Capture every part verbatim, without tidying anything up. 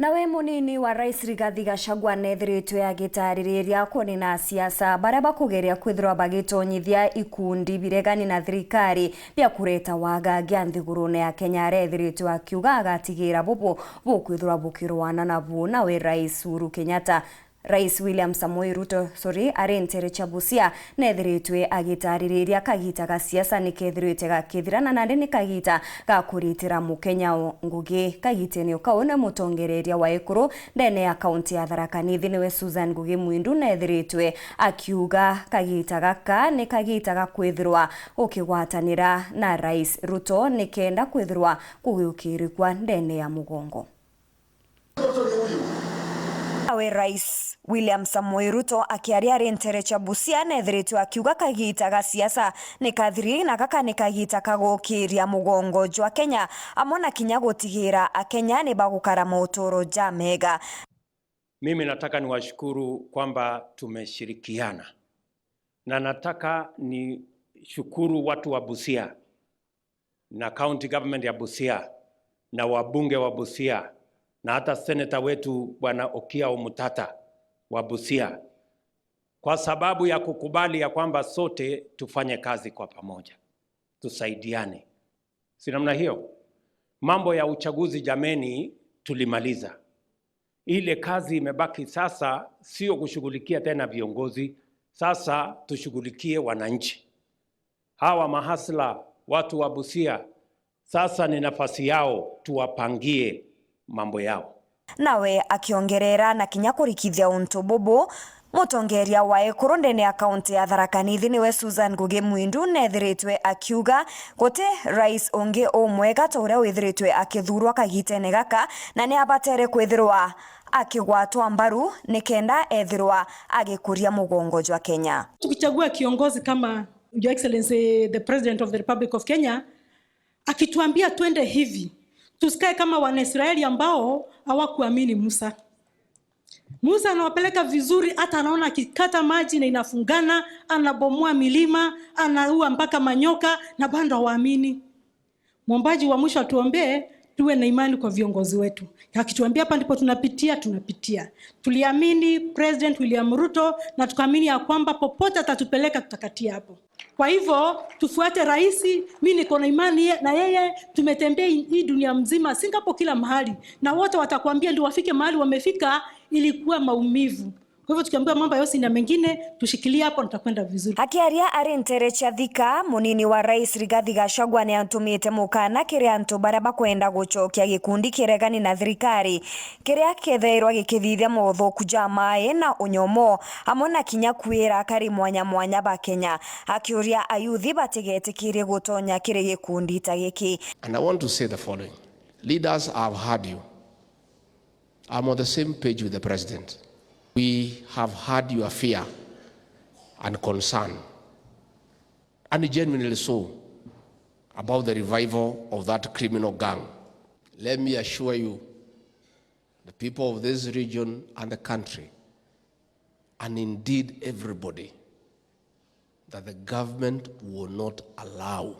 Nawe munini wa Rais Rigathi Gachagua neethiritwe agitaririria kunina asiasa baria bakugeria kwithirwa bagitonyithia ikundi biregani na thirikari bia kureta wagagia nthigurune ya Kenya, aria eethiritwe akiuga agatigira bubu bukwithirwa bukirwana nabu. Nawe Rais Uhuru Kenyatta, Rais William Samoei Ruto, sorry, ari ntere cia Busia, neethiritwe agitaririria kagita ga siasa ni keethirite gakithira, na nandi ni kagita ga kuritira Mukenya o ngugi. Kagitene o kau ni mutongereria wa ekuru ndene ya kaunti ya Tharaka Nithi niwe Susan Ngugi Mwindu neethiritwe akiuga kagita gaka ni kagita ga kwithirwa ukigwatanira na Rais Ruto nikenda kwithirwa kugiukirikwa ndene ya mugongo. Nawe Rais William Samoei Ruto akiaria ari ntere cia Busia neethiritwe akiuga kagita ga siasa ni kathiri, na gaka ni kagita ka gukiria mugongo jwa Kenya, amwe na kinya gutigira Akenya ni bagukara mauturo jamega. Mimi nataka niwashukuru kwamba tumeshirikiana, na nataka nishukuru watu wa Busia na county government ya Busia na wabunge wa Busia na hata senator wetu Bwana Okiya Omtata wa Busia, kwa sababu ya kukubali ya kwamba sote tufanye kazi kwa pamoja, tusaidiane. Si namna hiyo? Mambo ya uchaguzi, jameni, tulimaliza. Ile kazi imebaki sasa sio kushughulikia tena viongozi, sasa tushughulikie wananchi. Hawa mahasla, watu wa Busia, sasa ni nafasi yao tuwapangie mambo yao. Nawe akiongerera na kinya kurikithia untu bubu, mutongeria wa ekuru ndene ya kaunti ya Tharaka Nithi niwe Susan Ngugi Mwindu neethiritwe akiuga guti rais ungi umwega ta uria withiritwe akithurwa kagitene gaka, na ni abatere kwithirwa akigwatwa mbaru nikenda ethirwa agikuria mugongo jwa Kenya. Tukichagua kiongozi kama Your Excellency, the President of the Republic of Kenya, akituambia twende hivi, tusikae kama Wanaisraeli ambao hawakuamini Musa. Musa anawapeleka vizuri, hata anaona akikata maji na inafungana, anabomoa milima, anaua mpaka manyoka, na bado hawaamini. Mwombaji wa mwisho atuombee tuwe na imani kwa viongozi wetu. Akituambia hapa ndipo tunapitia, tunapitia. Tuliamini President William Ruto na tukaamini ya kwamba popote atatupeleka tutakatia hapo. Kwa hivyo, tufuate rais. Mi niko na imani ye-, na yeye. Tumetembea hii, hii dunia mzima, Singapore, kila mahali, na wote watakwambia ndio wafike mahali wamefika, ilikuwa maumivu. Kwa hivyo, tukiambiwa mambo ya Yossi na mengine, tushikilie hapo, nitakwenda vizuri. Akiaria ari ntere cia Thika, munini wa rais Rigathi Gachagua ni antumite mukana kiri antu baria bakwenda gucokia gikundi kiregani na thirikari, kiria kethairwa gikithithia mothuku ja mai na unyomo, amwe na kinya kwira akari mwanya mwanya ba Kenya, akiuria ayuthi batigetikirie gutonya kiri gikundi ta giki. And I want to say the following. Leaders, I have heard you. I'm on the same page with the president. We have heard your fear and concern, and genuinely so, about the revival of that criminal gang. Let me assure you, the people of this region and the country, and indeed everybody, that the government will not allow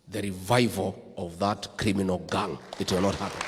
the revival of that criminal gang. It will not happen.